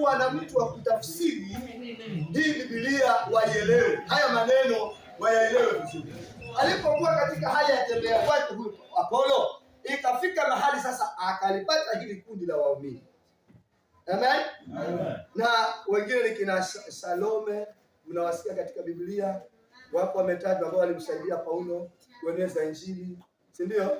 kuwa na mtu wa kutafsiri hii Biblia waielewe, haya maneno wayaelewe vizuri. Alipokuwa katika hali ya tembea kwake huyu Apolo, ikafika mahali sasa akalipata hili kundi la waumini. Amen. Amen. Na wengine ni kina Salome, mnawasikia katika Biblia, wapo wametajwa ambao walimsaidia Paulo kueneza Injili, si ndio?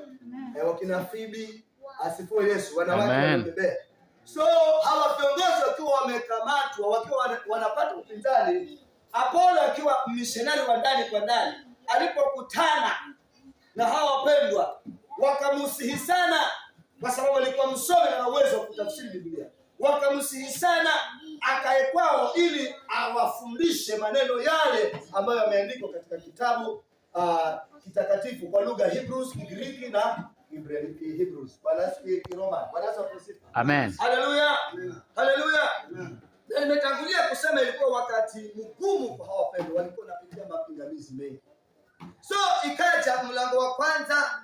Wakina Fibi, asifiwe Yesu, wanawake walitembea. So hawa viongozi wakiwa wamekamatwa, wakiwa wanapata upinzani, Apolo akiwa mishonari wa ndani kwa ndani, alipokutana na hawa wapendwa, wakamsihi sana, kwa sababu alikuwa msomi na uwezo wa kutafsiri Biblia. Wakamsihi sana akae kwao ili awafundishe maneno yale ambayo yameandikwa katika kitabu kitakatifu kwa lugha Hebrews, Kigiriki na Hebrews. Bwana asifiwe. Kiroma. Bwana asifiwe. Amen. Haleluya. Haleluya. Na nimetangulia kusema ilikuwa wakati mgumu kwa hawa wapendwa, walikuwa wanapitia mapingamizi mengi. So ikaja mlango wa kwanza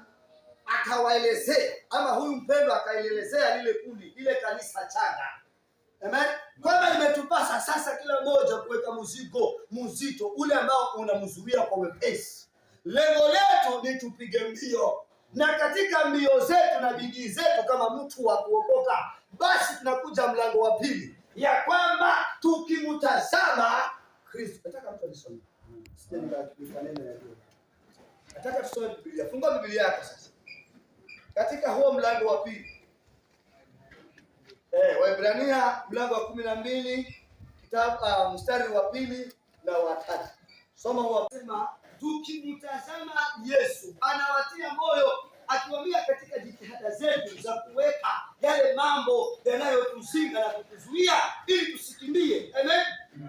akawaelezea, ama huyu mpendwa akaelezea lile kundi, lile kanisa changa. Amen. Kwamba imetupasa sasa kila mmoja kuweka mzigo mzito ule ambao unamzuia kwa wepesi. Lengo letu ni tupige mbio, na katika mbio zetu na bidii zetu kama mtu wa kuokoka, basi tunakuja mlango wa pili ya kwamba tukimtazama Kristo. Nataka mtu anisome, sije nikanena ya leo. Nataka tusome Biblia. Fungua Biblia yako sasa katika huo mlango wa pili, Waebrania mlango wa 12 kitabu, mstari wa pili na wa tatu. Soma huo. Sema tukimtazama Yesu, anawatia moyo akiwaambia katika jitihada zetu za kuweka yale mambo yanayotuzinga na kutuzuia ili tusikimbie. Amen.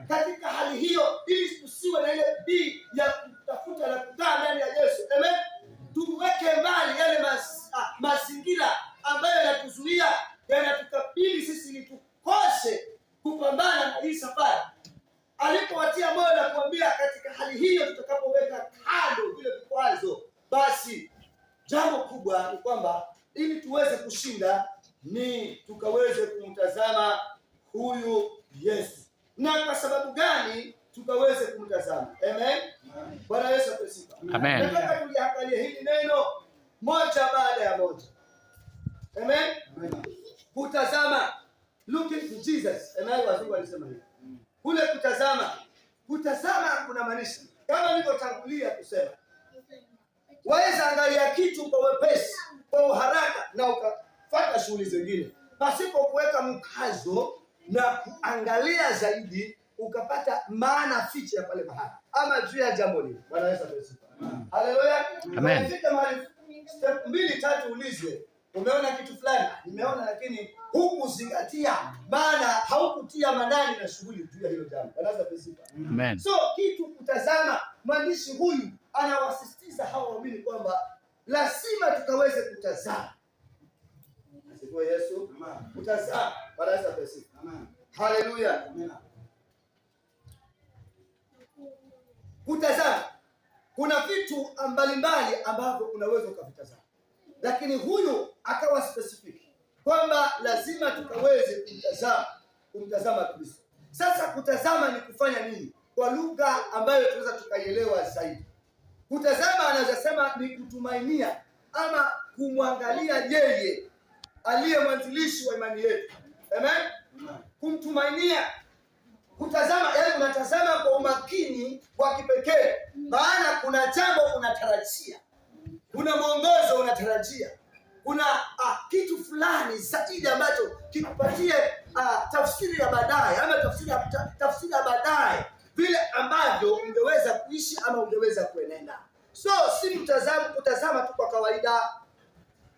Katika hali hiyo, ili tusiwe na ile bidii ya kutafuta na kukaa ndani ya Yesu. Amen. Tuweke mbali yale mazingira ambayo yanatuzuia, yanatukabili sisi ili tukose kupambana na hii safari. Alipowatia moyo na kuambia katika hali hiyo tutakapoweka kando vile vikwazo, basi jambo kubwa ni kwamba ili tuweze kushinda ni tukaweze kumtazama huyu Yesu. Na kwa sababu gani tukaweze kumtazama? Amen. Bwana Yesu asifiwe. Amen. Nataka tuliangalie hili neno moja baada ya moja. Amen. Kutazama, looking to Jesus. Amen, wazungu walisema hivi. Kule kutazama, kutazama kunamaanisha kama nilivyotangulia kusema, waweza angalia kitu kwa wepesi, kwa uharaka na ukafuata shughuli zingine pasipo kuweka mkazo na kuangalia zaidi, ukapata maana fiche ya pale mahali ama juu ya jambo lile. Bwana Yesu asifiwe. Haleluya. Amen. Ukifika mahali step 2 3 ulizwe, umeona kitu fulani? Nimeona, lakini hukuzingatia, maana haukutia manani na shughuli juu ya hilo jambo. Bwana Yesu asifiwe. Amen. So kitu kutazama, mwandishi huyu anawasisitiza hawa waumini kwamba lazima tukaweze kutazama. Asifiwe Yesu. Kutazama. Bwana Yesu asifiwe. Haleluya. Kutazama. Kuna vitu mbalimbali ambavyo unaweza ukavitazama, lakini huyu akawa specific kwamba lazima tukaweze kumtazama Kristo. Sasa kutazama ni kufanya nini? Kwa lugha ambayo tunaweza tukaielewa zaidi, kutazama anaweza sema ni kutumainia ama kumwangalia yeye aliye mwanzilishi wa imani yetu. Amen? Kumtumainia, kutazama, yaani unatazama kwa umakini wa kipekee, maana kuna jambo unatarajia, kuna mwongozo unatarajia, kuna kitu fulani zaidi ambacho kikupatie tafsiri ya baadaye ama tafsiri ya baadaye vile ambavyo ungeweza kuishi ama ungeweza kuenenda. So si kutazama tu kwa kawaida,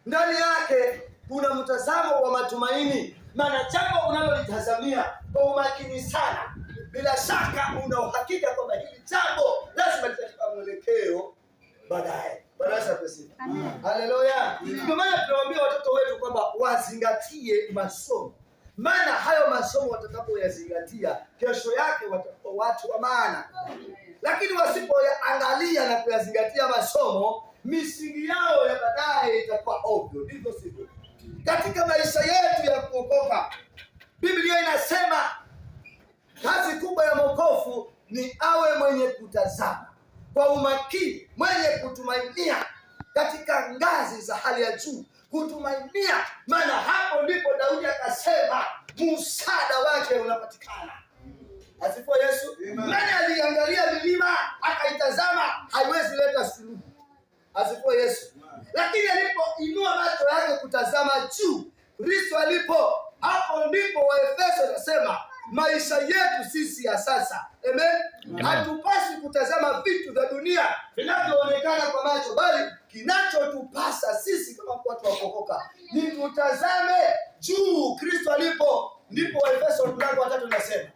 ndani yake kuna mtazamo wa matumaini, maana jambo unalolitazamia kwa umakini sana, bila shaka una uhakika kwamba hili jambo lazima litachukua mwelekeo baadaye. Bwana Yesu asifiwe. Haleluya. Ndio maana tunawaambia watoto wetu kwamba wazingatie masomo, maana hayo masomo watakapoyazingatia kesho yake watakuwa watu wa maana. Lakini wasipoyaangalia na kuyazingatia masomo, misingi yao ya baadaye itakuwa ovyo, ndivyo sivyo? Katika maisha yetu ya kuokoka, Biblia inasema Kazi kubwa ya mwokofu ni awe mwenye kutazama kwa umakini, mwenye kutumainia katika ngazi za hali ya juu, kutumainia. Maana hapo ndipo Daudi akasema msaada wake unapatikana. Asifiwe Yesu. Maana aliangalia milima akaitazama, haiwezi leta suluhu. Asifiwe Yesu. Lakini alipoinua macho yake kutazama juu, Kristo alipo, hapo ndipo Waefeso anasema maisha yetu sisi ya sasa, amen, Amen. Hatupaswi kutazama vitu vya dunia vinavyoonekana kwa macho, bali kinachotupasa sisi kama watu wa kuokoka ni tutazame juu, Kristo alipo. Ndipo Waefeso mlango wa 3 unasema,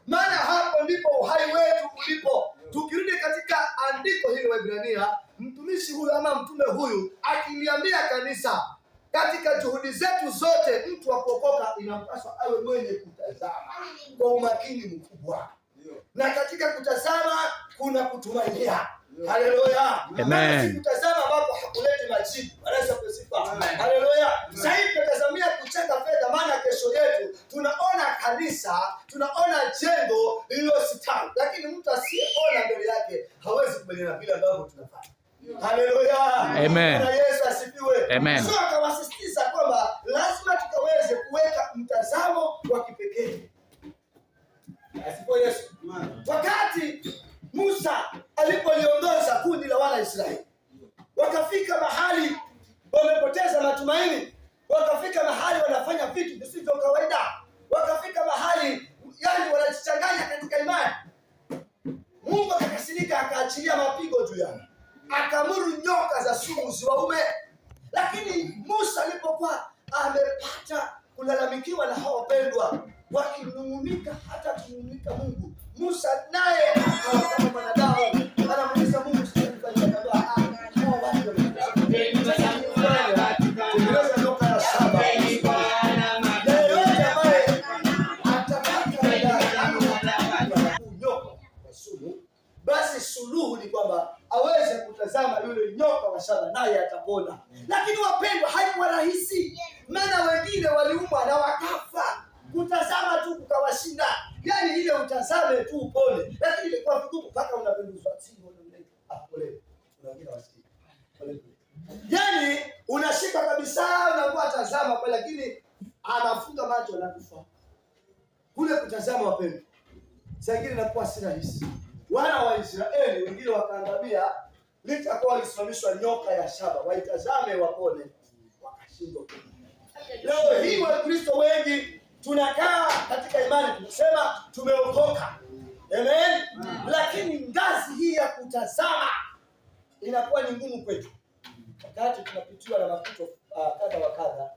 maana hapo ndipo uhai wetu ulipo. Tukirudi katika andiko hili Waebrania, mtumishi huyu ama mtume huyu akiliambia kanisa, katika juhudi zetu zote, mtu wa kuokoka inampaswa awe mwenye kutazama kwa umakini mkubwa, na katika kutazama kuna kutumainia. Haleluya! Amen. Maana si kutazama ambapo hakuleti majibu. Bwana Yesu apewe sifa. Haleluya! Sasa hivi tunatazamia kuchanga fedha, maana kesho yetu tunaona kanisa, tunaona jengo lililositawi, lakini mtu asiyeona mbele yake hawezi kubaliana vile ambavyo tunafanya. Haleluya! Amen. Bwana Yesu asifiwe. Amen. So akawasisitiza kwamba lazima tukaweze kuweka mtazamo wa kipekee. Asifiwe Yesu. Wakati Musa alipoliongoza kundi la wana Israeli, wakafika mahali wamepoteza matumaini, wakafika mahali wanafanya vitu visivyo kawaida, wakafika mahali yani wanajichanganya katika imani. Mungu akakasirika, akaachilia mapigo juu yao, akaamuru nyoka za sumu ziwaume. Lakini Musa alipokuwa amepata kulalamikiwa na hao wapendwa, wakinung'unika hata kunung'unika Mungu, Musa naye akawa kama mwanadamu, anamuuliza Mungu, sasa nifanye nini? Akaambiwa, "Ah, hao watu wamekosea. Tengeneza nyoka ya shaba, na yeyote ambaye atapata madhara nyoka wa sumu, basi suluhu ni kwamba aweze kutazama yule nyoka wa shaba naye atapona." Lakini wapendwa, haikuwa rahisi, maana wengine waliumwa na wakafa. Kutazama tu kukawashinda, yaani ile utazame tu upone, lakini ilikuwa vigumu mpaka unapenduzwa chini, pole. Kuna wengine wasikii pole pole, yaani unashika kabisa, unakuwa tazama pale, lakini anafunga macho anakufa. Kule kutazama, wapendwa, saa ingine inakuwa si rahisi. Wana wa Israeli wengine wakaangamia, licha kuwa walisimamishwa nyoka ya shaba waitazame wapone, wakashindwa. Leo hii Wakristo wengi tunakaa katika imani, tunasema tumeokoka, amen, lakini ngazi hii ya kutazama inakuwa ni ngumu kwetu. Wakati tunapitiwa na mapito kadha wa kadha,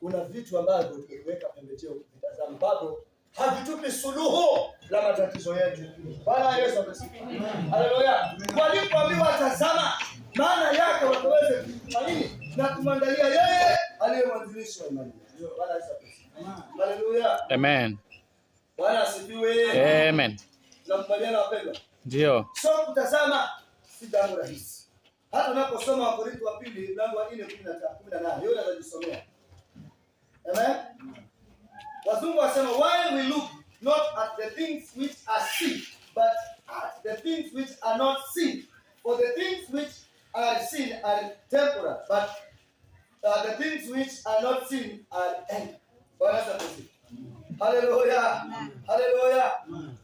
kuna vitu ambavyo tumeviweka pembejeo kuvitazama ambavyo havitupi suluhu la matatizo yetu. Bwana Yesu asifiwe. Haleluya. Walipoambiwa tazama, maana yake wakaweze kutumaini na kumwangalia yeye aliye mwanzilishi wa imani. Bwana Yesu asifiwe. Haleluya. Amen. Bwana asifiwe. Amen. Tunakubaliana wapendwa? Ndio. So kutazama si jambo rahisi. Hata unaposoma Wakorintho wa pili mlango wa 4 18, yule anajisomea. Amen. Wazungu wasema, "Why we look not at the things which are seen, but at the things which are not seen. For the things which are seen are temporal, but the things which are not seen are eternal." Bwana Yesu asifiwe. Haleluya. Haleluya.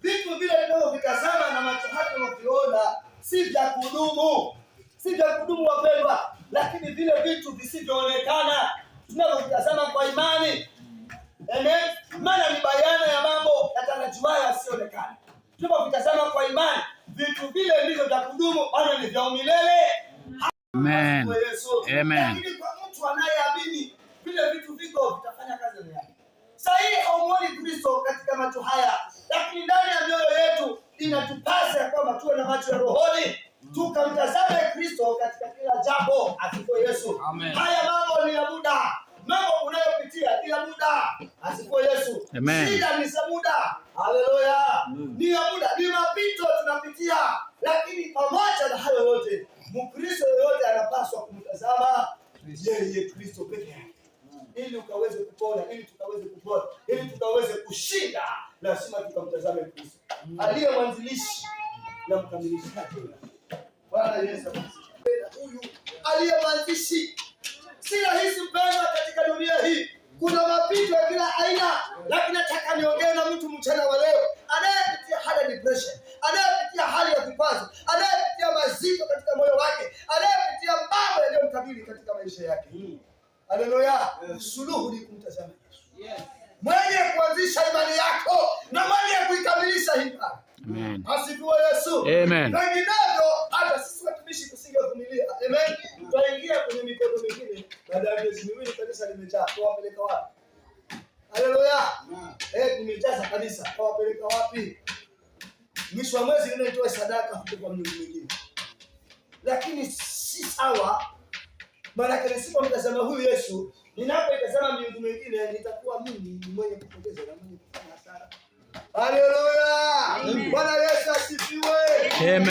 Vitu vile tunavyovitazama na macho haya tunavyoviona si vya kudumu, si vya kudumu wapendwa, lakini vile vitu visivyoonekana tunavyovitazama kwa imani. Amen. Maana ni bayana ya mambo yatarajiwayo yasiyoonekana. Tunapovitazama kwa imani, vitu vile ndivyo vya kudumu, maana ni vya umilele. Amen. Asifiwe Yesu. Amen. Lakini kwa mtu anayeamini vile vitu viko vitafanya kazi ndani yake. Sasa hii haumuoni Kristo katika macho haya, lakini ndani ya mioyo yetu inatupasa ya kwamba tuwe na macho ya rohoni, tukamtazame Kristo katika kila jambo. Asifiwe Yesu. Amen. Haya mambo ni ya muda, mambo unayopitia ni ya muda. Asifiwe Yesu. Amen. Shida ni za muda. Haleluya. Ni ya muda, ni mapito tunapitia, lakini pamoja na hayo yote, Mkristo yoyote anapaswa kumtazama yeye Kristo peke yake, ili ukaweze kupona, ili tukaweze kupona, ili tukaweze kushinda. Lazima tukamtazame Kristo aliye mwanzilishi na mkamilishaji. Bwana Yesu asifiwe. Huyu aliye mwanzishi. Si rahisi mpendwa, katika dunia hii kuna mapito ya kila aina, lakini nataka niongee na mtu mchana wa leo anayepitia hali ya depression, anayepitia hali ya vikwazo, anayepitia mazito katika moyo wake, anayepitia mambo yaliyomkabili katika maisha yake. Haleluya! Suluhu ni kumtazama Yesu, mwenye kuanzisha imani yako na mwenye kuikamilisha imani. Amen. Asifiwe Yesu. Amen. Vinginevyo hata sisi watumishi tusingevumilia. Amen. Tutaingia kwenye mikono mingine, baada ya miezi 2 kanisa limejaa, tuwapeleka wapi? Haleluya. Nimejaza kanisa, tuwapeleka wapi? Mwisho wa mwezi ndio nitoe sadaka huko kwa Mungu mwingine. Lakini si sawa, maana nisipomtazama huyu Yesu, ninapoitazama miungu mingine nitakuwa mimi ni mwenye kupoteza na mwenye kufanya hasara. Haleluya. Bwana Yesu asifiwe. Amen.